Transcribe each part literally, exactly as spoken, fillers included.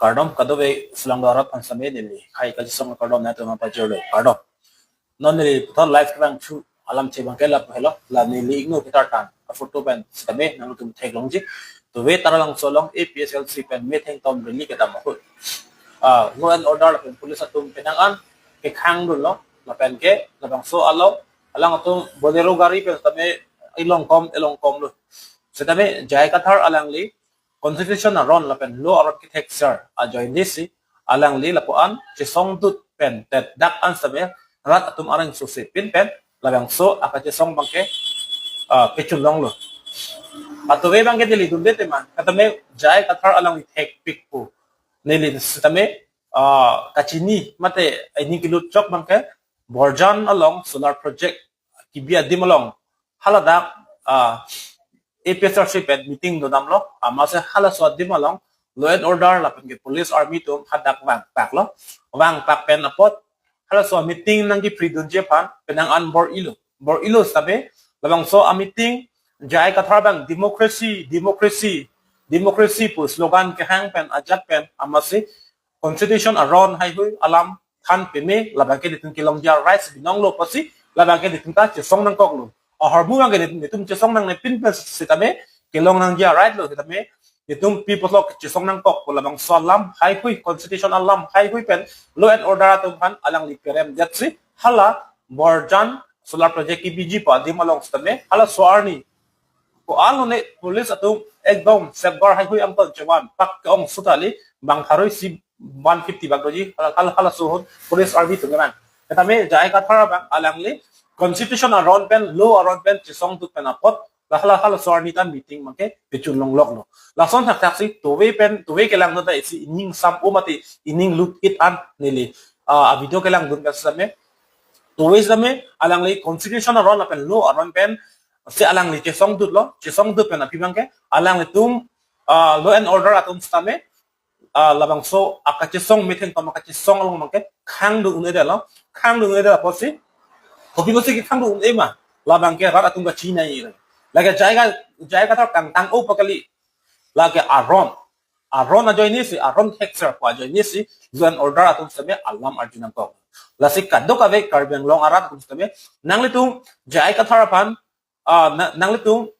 Kardom kadokave sulangdo arat aphan sitame neli hai kachesong akardom nangtum aphan pajirlo, kardom. Non neli puthot live kevang chu alam chevang ke lapu helo, la neli ingno ketar tan a photo pen sitame nangtum theklongji. Tuve Taralangso along A P H L C pen metheng tom rally kedam ahut, ah, law and order lapen police atum penang an kekhang dunlo, lapen ke labangso along alangtum Bolero gari pen sitame ilongkom ilongkomlo. Sitame J I Kathar alangli constitution aron lapen law aron kethekser ajoinesi alangli lapu-an chesongdut pen tet dak an sitame rat atum areng suse pin pen labangso akachesong abangke, ah, pechun longlo. Atuve abangke neli dunde tema, katame J I Kathar alangli thekpik pu neli sitame, ah, kachini mate ining kilut chok abangke Borjan along solar project kebi adim along haladak, ah, A P H L C pen meeting dodamlo, amatsi halaso adim along law and order lapen ke police army atum hadak vangpaklo. Vangpak pen apot halaso meeting nangkepridunji aphan penang an bor-ilo. Bor-ilo sitame labangso a meeting J I Kathar abang democracy, democracy, democracy pu slogan kehang pen ajat pen amatsi constitution aron haihui alam than peme, labangke netum kelongji arights binonglo pusi labangke netum ta chesong nangkoklo. Ahormu abangke netum, netum chesong nangne pin pen sitame kelong nangji aright lo sitame netum pi puthot chesong nangkok pu labangso alam haihui, constitution alam haihui pen law and order atum aphan alangli peremdetsi hala Borjan solar project kebiji pu adim along sitame halaso arni ko-an lone police atum ekdom safeguard haihui angton chevan pak ke-ong sutali bang tharoi si one fifty bak doji, hala, hala, halaso ahut police army atum keman. Katame J I Kathar abang alangli constitution aron pen, law aron pen chesongdut pen apot la hala, halaso arni ta meeting abangke pechun longloklo. Lason thakthaksi tuve pen, tuve kelang ta isi ining sam-o mate ining lut-it an neli, ah, a video kelangdun pen sitame tuve sitame alangli constitution aron lapen law aron pen si alangli chesongdutlo, chesongdut pen aphi abangke alanglitum, ah, law and order atum sitame, ah, labangso akachesong metheng tom akachesong along abangke khangdun un-edetlo, khangdun un-edet apotsi, kopi pusi kekhangdun un-e ma, labangke rat atum kachinai. Lake J I Ka, J I Kathar kangtang-o pakali, lake aron, aron ajoinesi, aron thekser pu ajoinesi law and order atum sitame alam arju nangkok. Lasi kadokave Karbi Anglong arat atum sitame nanglitum J I Kathar aphan, ah, na, nanglitum,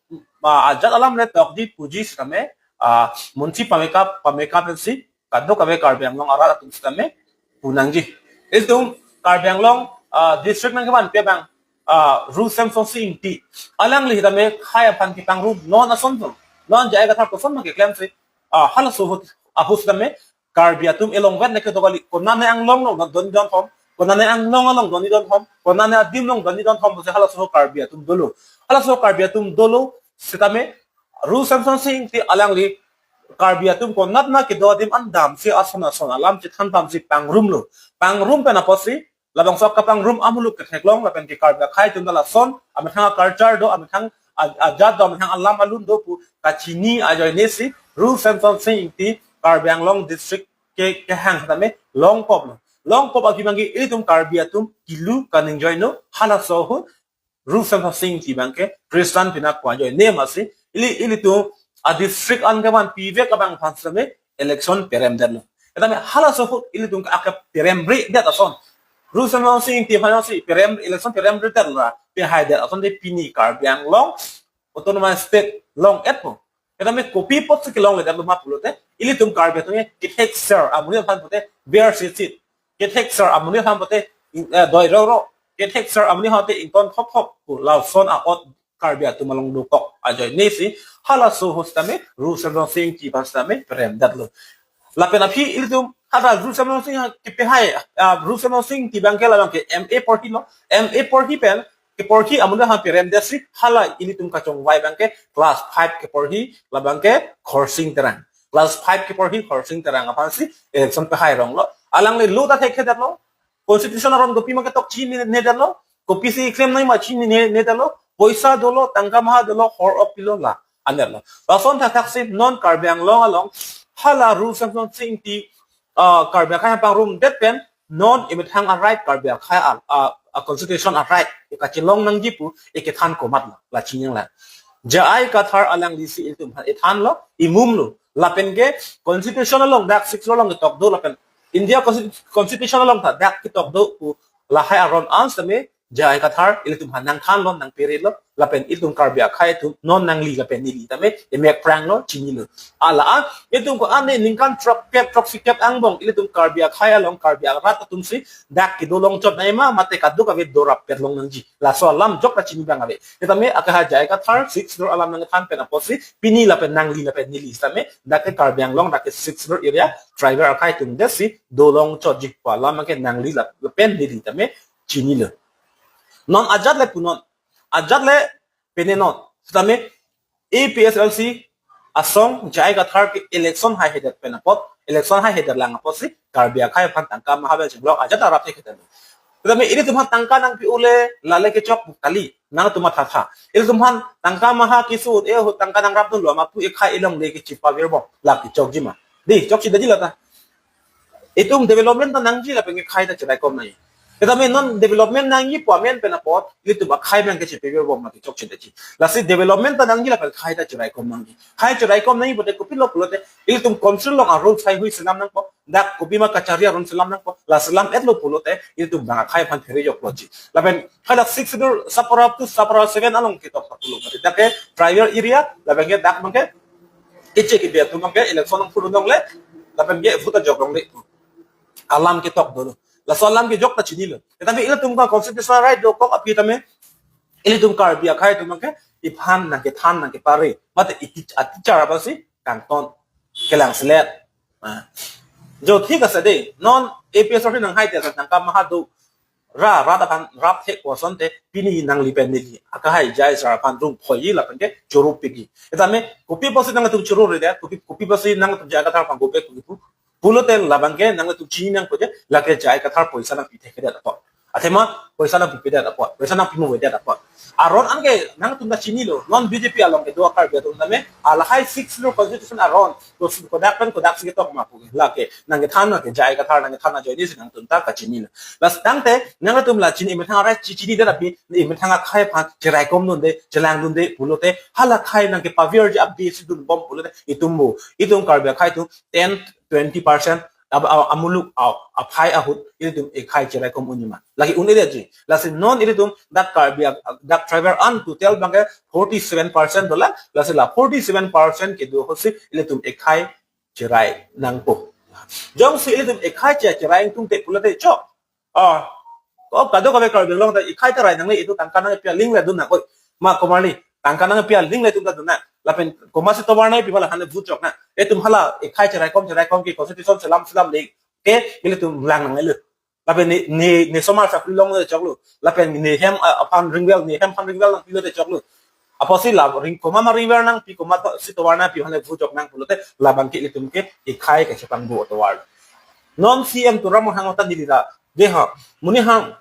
ah, ajat alam le tokji puji sitame, ah, munchi pameka, pameka pensi kadokave Karbi Anglong arat atum sitame pu nangji. Itum Karbi Anglong, ah, district nangkevanpi abang, ah, Ru Semsonsing Ingti alangli sitame khei aphan kepangrum non ason tu, non J I Kathar koson abang keklemsi, ah, halaso ahut, ahut sitame Karbi atum elongvet neke dokali, konane anglong along don don thom, konane anglong along don don thom, konane adim along don don thom pusi halaso Karbi atum dolo. Halaso Karbi atum dolo sitame Ru Semsonsing Ingti alangli Karbi atum konatna kedo adim an damsi ason ason alam chethan damsi pangrumlo. Pangrum pen apotsi labangso kapangrum amuluk ketheklong lapen ke Karbi akhei atum ta lason, amethang a-culture do, amethang a, ajat do, amethang alam alun do pu kachini ajoinesi Ru Semsonsing Ingti Karbi Anglong district ke, kehang sitame longkoklo. Longkok aphi abangke ilitum Karbi atum kilu kaningjoino, halaso ahut Ru Semsonsing Ingti abangke Christian pinak pu ajoine amatsi ili, ilitum a district an kevanpivek abang aphan sitame election peremdetlo. Katame halaso ahut ilitum ake peremredet ason, Ru Semsonsing Ingti aphan si perem, election peremredetlo ra pehaidet ason de pini Karbi Anglong Autonomous State long-etpo. Katame kopi apotsi kelongledetlo ma pulote ilitum Karbi atum ke kethekser amonit aphan pute ber sitsit, kethekser amonit aphan pute, eh, doi roro, kethekser amonit aphan pute ington thopthop pu lason a-ot Karbi atum along dokok ajoinesi halaso ahut sitame Ru Semsonsing Ingti aphan sitame peremdetlo. Lapen aphi ilitum hada Ru Semsonsing Ingti kepehai, ah, Ru Semsonsing Ingti abangke labangke M A porhilo, M A porhi pen keporhi amonit aphan peremdetsi hala ilitum kachongvai abangke class five keporhi, labangke Khorsing Terang. Class five keporhi Khorsing Terang aphansi election pehai ronglo. Alangli law ta thekthedetlo. Constitution aron kopi ma ketok chinine, nedetlo. Kopisi klemnoi ma chinine, nedetlo. Poisa dolo, tangka maha dolo, hor-op pilo, la anetlo. Lason thakthaksi non Karbi Anglong along hala Ru Semsonsing Ingti, ah, Karbi akhei apangrumdet pen non emethang a-right, Karbi akhei a, a, a-constitution a-right kachelong nangji pu ekethan komatlo, la chininglang. J I Kathar alanglisi ilitum ethanlo, imumlo. Lapen ke constitution along dak six along ketok do lapen India consti-, constitution along ta dak ketok do pu lahai aron an sitame J I Kathar ilitum aphan nangthanlo, nangperelo, lapen ilitum Karbi akhei atum non nangli lapen neli tame emek pranglo, chinilo. Hala a, ilitum ko-an ne ningkan throk kep, throksi kep angbong ilitum Karbi akhei along, Karbi arat atumsi dak kedo longchot nangji ma, mate kadokave dorap pet long nangji. Laso alam jok ta chini abang ave. Tame akahai J I Kathar six Schedule alam nangthan pen apotsi pini lapen nangli lapen neli tame dak ke Karbi Anglong, dak ke six Schedule area tribal akhei atum desi do longchotji pu alam ke nangli lap-, lapen neli tame chinilo. Non ajat le punon, ajat le penenon. Tame A P H L C asong J I Kathar ke election haihedet pen apot, election haihedet lang apotsi Karbi akhei aphan tangka maha bel chenglok ajat arap thekhedet. Tame ilitum aphan tangka nangpi-o le, lale kechok kali, nangtum mathatha. Ilitum aphan tangka maha keso-un-e ahut tangka nangrapdunlo ma pu ekhei elongle kechipavirbom, la kechokji ma? Dei, chokchedetji lata. Itum development ta nangji lapen ekhei ta cheraikom nangji. Tame non development nangji pu amen pen apot ilitum akhei abang ke chipavirbom ma, kechokchedetji. Lasi development ta nangji lapen ekhei ta cheraikom nangji. Ekhei cheraikom nangji pote kopilo pulote ilitum council along a-rules haihui selam nangpo. Dak kopima kachari a-rules selam nangpo. La selam-etlo pulote ilitum bang akhei aphan phere jokloji. Lapen ekhei dak six Schedule sub-para two, sub-para seven along ketok pulo. Dak ke tribal area, lapen ke dak abang ke keche kebe atum abang ke election nangphu longle, lapen ke vote ajok longle alam ketok dolo. Laso alam ke jok ta chinilo. Tame ilitum ke constitutional right dokok aphi tame ilitum Karbi akhei atum abang ke iphan nangkethan nangkepare, mate iti atichar apotsi kangton, kelangselet. Ah. Jo, thik ase dei. Non A P H L C nang hai te tangka maha do ra, rat aphan rap thek kosonte pini nangli pen neli akahai J I sir aphan rung phoiji lapen ke choro piji. Tame kopi apotsi nangtum choro redet, kopi, kopi apotsi nangtum J I Kathar aphan gopek pu pulote labang ke nangtum chini nangpo je, lake J I Kathar poisa nangpi thekhedet apot, athema poisa nangpipedet apot, poisa nangpimuvedet apot. Aron an ke nangtum ta chinilo, non B J P along kedo a-Karbi atum tame, alahai six Schedule constitution aron, to si kodak pen kodaksi ketok ma pu ke, lake nangkethan ke J I Kathar, nangkethan ajoinesi nangtum ta kachinilo. Lasi tangte nangtum la chini emethang arai chi-, chinidet aphi, emethang akhei aphan cheraikomdunde, chelangdunde pulote, hala akhei nangkepavirji abisi dunbom pulote, itum mo, itum Karbi akhei atum ten, twenty percent ab-, a-, amuluk a-, aphai ahut ilitum ekhei cheraikom unji ma? Lake un-edetji. Lasi non ilitum dak Karbi a-, dak tribal an total abang ke forty-seven percent dolang, lasi la forty-seven percent kedo ahutsi ilitum ekhei cherai nangpo. Jongsi ilitum ekhei che-, cherai ingtungte pulote chok. Ah, oh, kadokave Karbi Anglong ta ekhei cherai nangne, itum tangka nangpi aling le dun nang. Oi, ma komarli, tangka nangpi aling le itum ta dun nang. Lapen komatsi tovar nangpi ma la hane vote chok nang. Itum hala ekhei cheraikom, cheraikom ke constitution selam selamle ke ilitum lang nangnelo. Lapen ne, ne, ne somar sakri longle choklo. Lapen ne hem, ah, aphan ringvel, ne hem aphan ringvel nangpilote choklo. Apotsi la ring, komat ma ringvel nangpi, komatsi tovar nangpi, hane vote chok nang pulote labang ke ilitum ke ekhei kachepangbo tovar. Non C M Tuliram Ronghang ta neli ra, dei ha, monit aphan,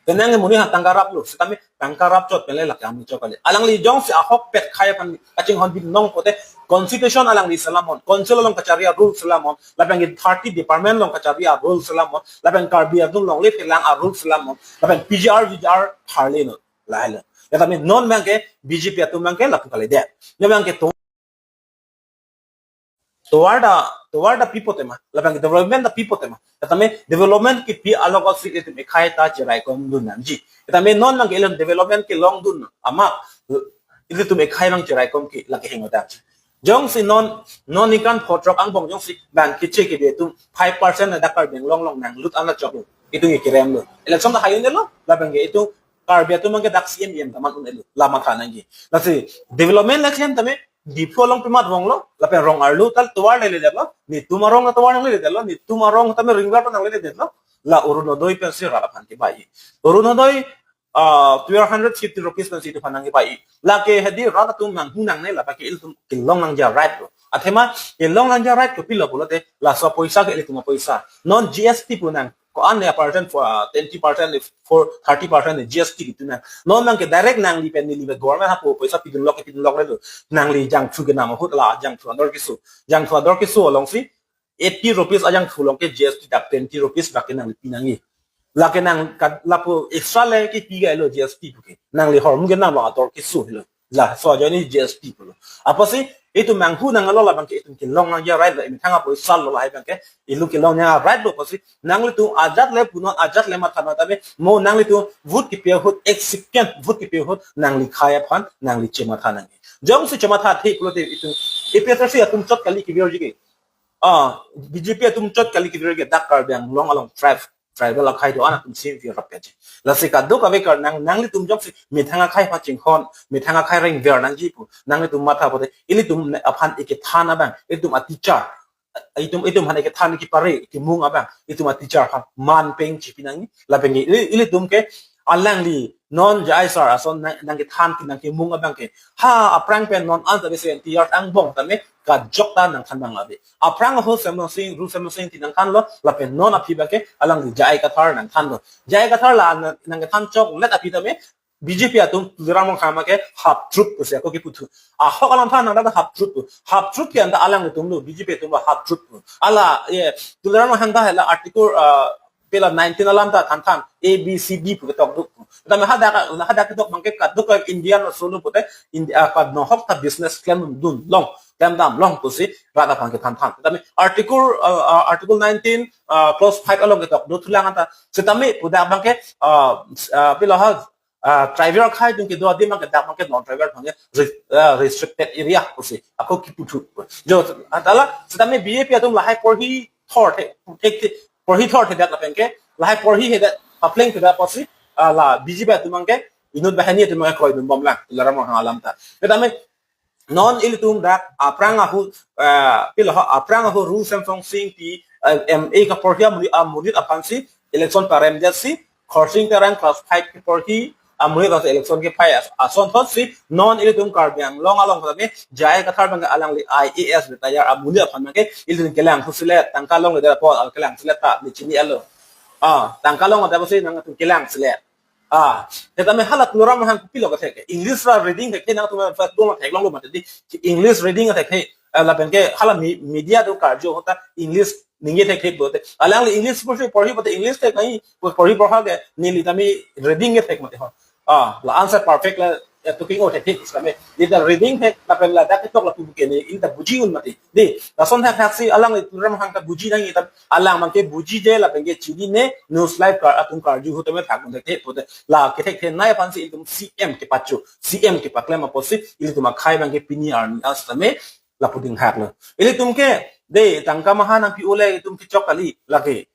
penang monit aphan tangka raplo, sitame tangka rap chot pen le lake amu chok kali. Alangli jongsi ahokpet akhei aphan kachinghon binong pote, constitution alangli selamnon, council along kachari a-rule selamnon, lapen ke thirty department along kachari a-rule selamnon, lapen Karbi atum longle phelang a-rule selamnon, lapen P G R, V G R tharlenon, lahelo. Tame non abang ke B J P atum abang ke lapu kalidet. Ne abang ke to-, tovar ta, tovar ta pipo tema, lapen ke development ta pipo tema. Tame development kepi along si itum ekhei ta cheraikomdun nangji. Tame non abang ke ilitum development kelongdun amat, itum ekhei abang cheraikom ke lake hingno ta. Jongsi non, non ningkan pho throk angbong jongsi bang keche kebe atum five percent na dak Karbi Anglong along nanglut an la choklo, itum ke keremlo. Election ta hai un'elo, lapen ke itum Karbi atum abang ke dak C M E M ta man un'elo, la matha nangji. Lasi development le klem tame, Diphu along pemat vonglo, lapen rong arlo tal tovar leledetlo, netum arong tovar nangledetlo, netum arong tame ringvel nangle ledetlo, la Orunodoi pensi rat aphan kebai. Orunodoi, ah, twelve hundred fifty rupees pensi itum aphan nangkebai. Lake hedi rat atum nanghu nangne, lake ilitum kelong nangji a-right lo. Athema kelong nangji a-right kopilo pulote, laso apoisa ke ilitum apoisa. Non G S T pu nang, ko-an ne percent, for, ah, twenty percent, for thirty percent ne G S T kitu nang. Non abang ke direct nangli pen neli pen government hapu poisa pidunlok, pidunloklo. Nangli jangthu kenam ahut la jangthu ador keso. Jangthu ador keso alongsi eighty rupees ajangthu along ke G S T dak twenty rupees bak ke nangli pi nangji. Lake nang ka-, lapu extra le kepi gailo G S T pu ke. Nangli hormu kenam along ador keso helo. Laso ajoine G S T pulo. Apotsi Itum manghu nanglo labang ke itum kelong nangji a-right lo, imethang apoisa lo lahai abang ke, ilu kelong nangji a-right lo pusi, nanglitum ajat le punon ajat le matha nang tame, mo nanglitum vote kepi ahut, ek second vote kepi ahut, nangli khei aphan, nangli chematha nangji. Jongsi chemathathe pulote itum, A P H L C atum chot kali kevirji ke. Ah, B J P atum chot kali kevirji ke dak Karbi Anglong along tribe, tribal akhei do-an atum si virap kaji. Lasi kadokave kar nang, nanglitum jongsi methang akhei pachingkhon, methang akhei rengver nangji pu, nanglitum matha pote, ilitum aphan ikethan abang, itum a-teacher, itum, itum aphan ikethan kipare, kimung abang, itum a-teacher aphan man peng chipi nangji, lapen ke, ili-, ilitum ke, alangli, non J I sir ason nang, nangkethan ke nangkimung abang ke, ha, aphrang pen non an tabi seventy years angbong tame, kajok ta nangthan abang ave. Aphrang ahut Semronsing, Ru Semronsing Ingti nangthanlo, lapen non aphi abang ke, alangli J I Kathar nangthanlo. J I Kathar la nang, nangkethan choklet aphi tame, B J P atum Tuliram Ronghang abang ke half truth pusi ako kiputhu. Ahok alam than nang dak half truth pu. Half truth ke anta alanglitum lo, B J P atum lo half truth pu. Hala, ye, Tuliram Ronghang ta hala article, ah, pela nineteen alam ta thanthan, A B C D pu ketok duk pu. Tame hadak, hadak ketok abang ke kadokave India lo solo pute, India, ah, kanohok ta business klemdun long, klemdam long pusi, rat aphan kethanthan. Tame article, ah, ah, article nineteen, ah, clause five along ketok dothulang anta. Setame pu dak abang ke, ah, ah, pila ha, ah, tribal akhei atum kedo adim abang ke dak abang ke non-tribal abang ke res-, ah, restricted area pusi ako kiputhu. Jo, anta la, setame B J P atum lahai porhi thorthe, thek, thek, porhi thorthe dak lapen ke, lahai porhihe dak, paplengthe dak pusi, ah, la B J P atum abang ke, inut banghini atum abang ke kroidunbomlang, Tuliram Ronghang alam ta. Setame, non ilitum dak, aphrang ahut, ah, pila ho, aphrang ahut Ru Semronsing Ingti, ah, M A kaporhi amonit, amonit aphan si, election paremdet si, Khorsing Terang class five kaporhi amonit aphan si election kephai as-, asonthot si, non ilitum Karbi Anglong along tame, J I Kathar abang ke alangli I A S retire amonit aphan abang ke, ilitum kelang husilet, tangka longledet apot, al kelang silet ta, ni chini alo. Ah, tangka longledet pusi nangtum kelang silet. Ah, setame hala Tuliram Ronghang kopilo kethek ke. English ra reading thekthe nangtum first dong theklonglo mati di. English reading thekthe, eh, lapen ke hala mi-, media do karju ahut ta English ningje thekthe pulote. Alangli English porhi, porhi pote English thek nai, porhi porha ke neli tame reading ke thek mati ho. Ah, la answer perfect la, eh, talking o thekthe setame. Di ta reading thek, lapen ladak ketok lapu ke ne, ilitum ta buji un mati. Di, lason thakthak si alangli Tuliram Ronghang ta buji nangji ta, alang abang ke bujije lapen ke chinine, News Live kar atum karju ahut tame thakdun thekthe pote. La kethekthe nai aphan si ilitum C M kepacho, C M kepaklem apotsi, ilitum akhei abang ke pini arni an setame, lapu dinghaklo. Ilitum ke, de, tangka maha nangpi-o le, itum kechok kali, lake.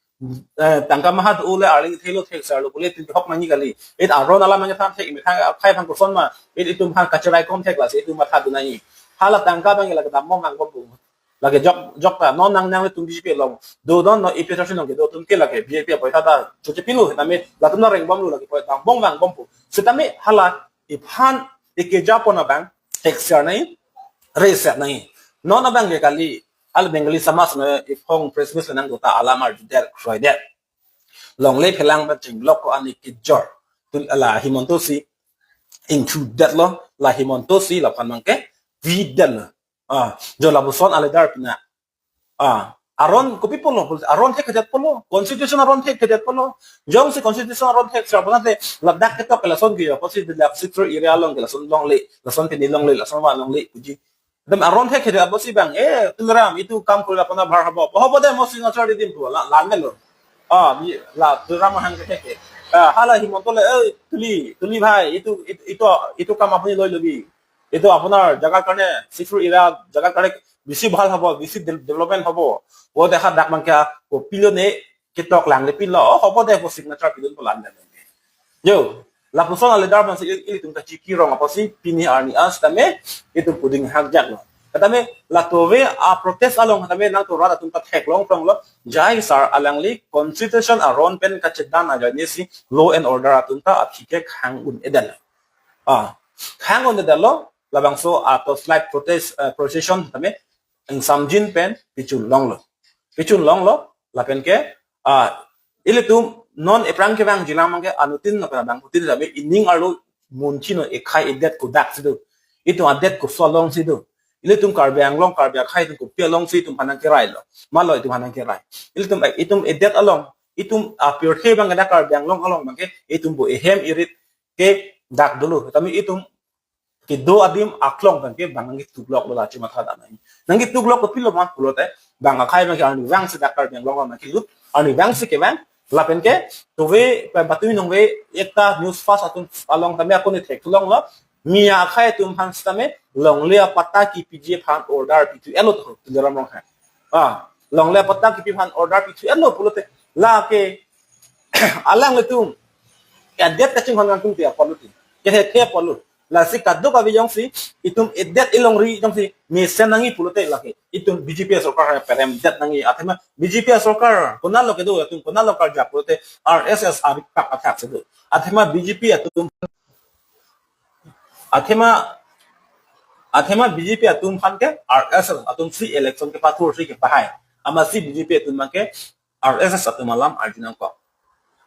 Eh, tangka maha do-o le, arleng thelo thek sar lo, pule itum hok nangji kali. It aron alam nangthan thek, imethang akhei aphan koson ma, it itum aphan kacheraikom thek lasi, itum mathadun nangji. Hala tangka abang ke lake dambom vangbom pu. Lake jok, jok ta, non nang, nanglitum B J P along. Do don no A P H L C along kedo atum ke lake B J P apoisa ta, choche pilo, tame, latum na rengbomlo lake, poi dambom vangbom pu. Setame, hala, iphan, ikejapon abang, thek sar nai, re sar nai. Non abang ke kali, al Bengali samaj me iphong press meet nangdo ta alam arjudet kroidet. Longle phelang ba chenglok ko ani kejor. Tu la Himanta si ingthudetlo, la Himanta si laphan abang ke videtlo. Ah, jo lapuson a-leader pina. Ah, aron kopi pulo, aron thekthedet pulo, constitution aron thekthedet pulo. Jongsi constitution aron thek sar pulote ladak ketok lason ke apotsi de lak sector area along ke lason longle, lason pini longle, lason van longle puji. Dem aron thekthedet apotsi abang, eh, Tuliram, itu kam korle apnar bhal hobo. Hobo de, mo signature di dim pu, la, la melo. Ah, bi, la, Tuliram Ronghang kethek ke. Ah, hala Himanta le, eh, Tuli, Tuli bhai, itu, itu, itu, itu kam apni loi lobi. Itu apnar jagar karne, sector area jagar karne bisi bhal hobo, bisi de-, development hobo. O dekha dak abang ke, kopilo ne, ketok lang le pilo, oh, hobo de, ko signature pidun pu la melo. Jo, lapuson a-leader aphan si il-, ilitum ta chiki rong apotsi pini arni an setame itum pu dinghakjaklo. Setame la tove a-protest along setame nangtum rat atum ta theklong tonglo, J I sir alangli constitution aron pen kachedan ajoine si law and order atum ta aphi ke khang un-edetlo. Ah, khang un-edetlo, labangso a-torchlight protest, eh, procession setame ingsamjin pen pichun longlo. Pichun longlo, lapen ke, ah, ilitum non ephrang kevang jilang abang ke anuttin lapen abangphutin setame ining arlo munchino, ekhei edet kodak si do. Itum adet koson along si do. Ilitum Karbi Anglong, Karbi akhei atum kopi along si itum aphan nangkerailo. Malo itum aphan nangkerai. Ilitum, itum edet along, itum apirthe abang ke dak Karbi Anglong along abang ke, itum pu ehem irit kedak dolo. Tame itum kedo adim aklong abangke bang nangketukloklo, la chimatha dam nangji. Nangketuklok kopilo ma pulote, bang akhai abangke arnivang si dak Karbi Anglong abangke lut, arnivang si kevang, lapen ke tuve, pa-, patumi nangve, ekta news fast atum along tame ako ne theklonglo, Miya akhai atum aphan sitame longle apatta kipiji aphan order pithu-etlo to, Tuliram Ronghang. Ah, longle apatta kipi aphan order pithu-etlo pulote, lake alanglitum adet kachinghon nangtum ti apotlo ti. Kethe the apotlo. Lasi kadokave jongsi itum adet ilongri jongsi mesen nangji pulote, lake itum B J P sorkar peremdet nangji. Athema B J P sorkar konatlo kedo, atum konatlo karjap pulote, R S S arikap athak si do. Athema B J P atum, athema, athema B J P atum aphan ke R S S atum si election kepathursi kepahai. Amatsi B J P atum abangke R S S atum alam arjunangkok.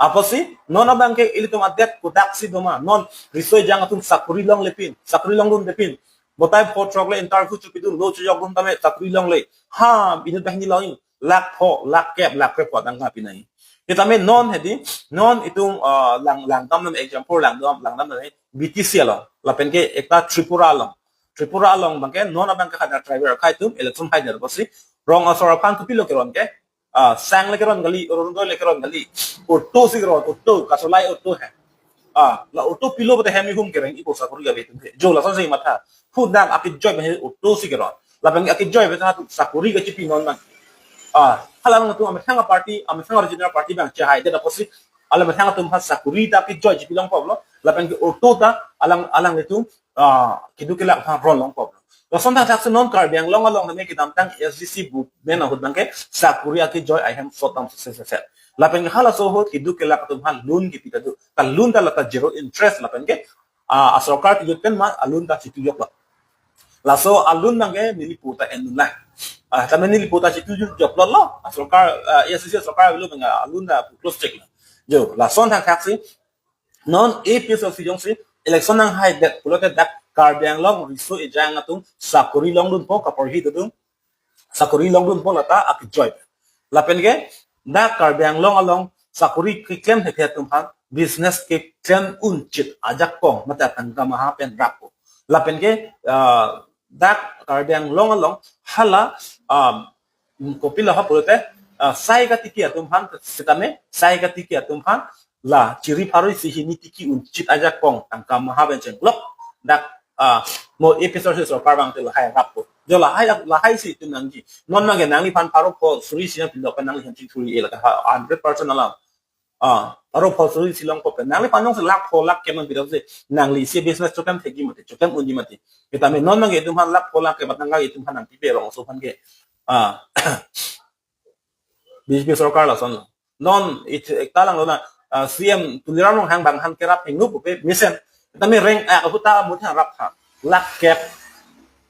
Apotsi non abangke ilitum adet kodaksi doma, non riso ejang atum sakori longlepin, sakori longdunlepin. Botai pho throk le interview chopidun, lo chojokdun tame sakori longle. Ha, inut banghini longji, lakh pho, lakh kep, lakh krep pho tangka pinai. Setame non hedi, non itum, ah, lang, langdam nam example, langdam, langdam nam B T C along, lapen ke ekta Tripura along. Tripura along abangke non abangke hadak tribal akhai atum election haidet apotsi rong asor aphan kopilo keron ke, ah, sang le keron kali, Orunodoi le keron kali, auto si keron, auto, kasolai auto he. Ah, la auto pilo pute hem ihum kereng ipo sakori kave atum he. Jo lason si matha. Hadak akejoi abang he auto si keron. Lapen akejoi abang atum sakori kachipi non abang. Ah, hala abang atum amethang party, amethang regional party abang chehaidet apotsi, alamethang atum aphan sakori ta akejoi chipi longpoplo. Lapen ke auto ta alang, alanglitum, ah, keduk kelak aphan ron longpoplo. Lason thakthak si non Karbi Anglong along tame kedamtang S D C movement ahut abangke sakori akejoi ahem sot dam se se se. Lapen ke halaso ahut keduk kelak atum aphan loan kipi ta do. Ta loan ta lata zero interest, lapen ke, ah, asorkar kejut pen ma a loan ta chitujoklo. Laso a loan abangke neli pu ta endunlang. Ah, tame neli pu ta chitujoklo lo. Asorkar, ah, S D C sorkar avelo abang a loan ta close check lo. Jo, lason thakthak si non A P H L C jongsi election nanghaidet pulote dak Karbi Anglong riso ejang atum sakori longdunpo, kaporhi dodun, sakori longdunpo lata akejoi. Lapen ke dak Karbi Anglong along sakori keklem hethe atum aphan business keklem unchit ajakong mate tangka maha pen rappo. Lapen ke, ah, dak Karbi Anglong along hala, ah, kopilo ha pulote, ah, sai katiki atum aphan setame, sai katiki atum aphan la chiri pharo isi hini tiki unchit ajakong tangka maha pen chenglok dak, ah, mo A P H L C sorkar abang te lahai rappo. Jo lahai, lahai si itum nangji. Non abangke nangliphan pharo pho suri isi nangpilok pen nangliphan chithuri-e lake ha hundred percent alam. Ah, pharo pho suri isi longpo pen nangliphan jongsi lakh pho lakh kep nangpidamsi, nangli isi business choklem thekji mati, choklem unji mati. Setame non abangke itum aphan lakh pho lakh kep tangka itum aphan nangpipe, rong aso aphan ke. Ah, B J P sorkar lasonlo. Non it, ekta langlo na, ah, C M Tuliram Ronghang abang aphan kerap hingno pupe mesen. Setame reng, ah, ahut ta mutha raptha. Lakh kep,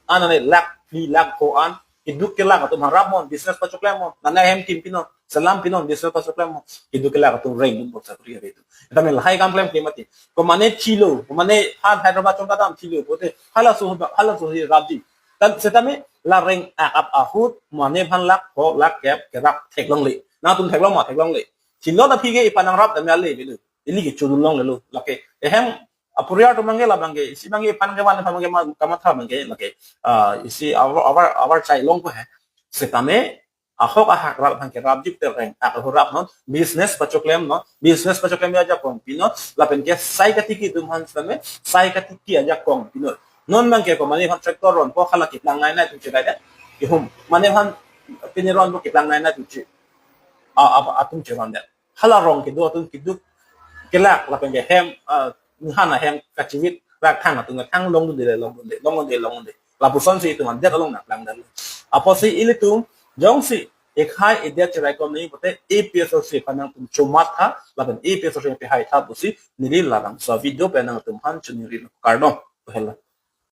an ane lakh phli lakh pho an. Keduk kelak atum aphan rapnon, business pachoklem non. Nana hem kim pinon, selam pinon, business pachoklem non. Keduk kelak atum rengdunpo sakori kave atum. Setame lahai kam klemkle mati. Komane chilo, komane han Hyderabad chongkadam chilo pulote halaso, halaso hi rapji. Tan setame la reng akap ahut mane aphan lakh pho lakh kep kerap theklongle. Nangtum theklong ma, theklongle. Chilo ta aphi ke iphan nangrap tame ale avelo. Ili ke chodun longlelo. Lake ehem apuriar atum abangke labangke, isi abangke iphan kevan, iphan abangke ma, kamatha abangke lake, ah, isi avar, avar, avar chai longpo he. Setame ahok ahak rap aphan kerapji pulote reng ak ahut rapnon, business pachoklem non, business pachoklem ajakong pinon, lapen ke sai katiki atum aphan setame sai katiki ajakong pinon. Non abangke komane aphan tractor ronpo, hala keplang nai nai atum cherai det. Ihum, mane aphan pini ronpo, keplang nai nai atum che, a, a, atum cheron det. Hala rong kedo atum keduk kelak lapen ke hem, ah, ninghan ahem kachivit rakthang atum thang longdunde, longdunde, longdunde, longdunde. Lapuson si itum adet along nangplang det. Apotsi ilitum jongsi ekhai edet cheraikom nangji pulote A P H L C aphan nangtum chomatha lapen A P H L C aphan pehai tha pusi neli labangso video pen nangtum aphan choningri, kardom. Hela.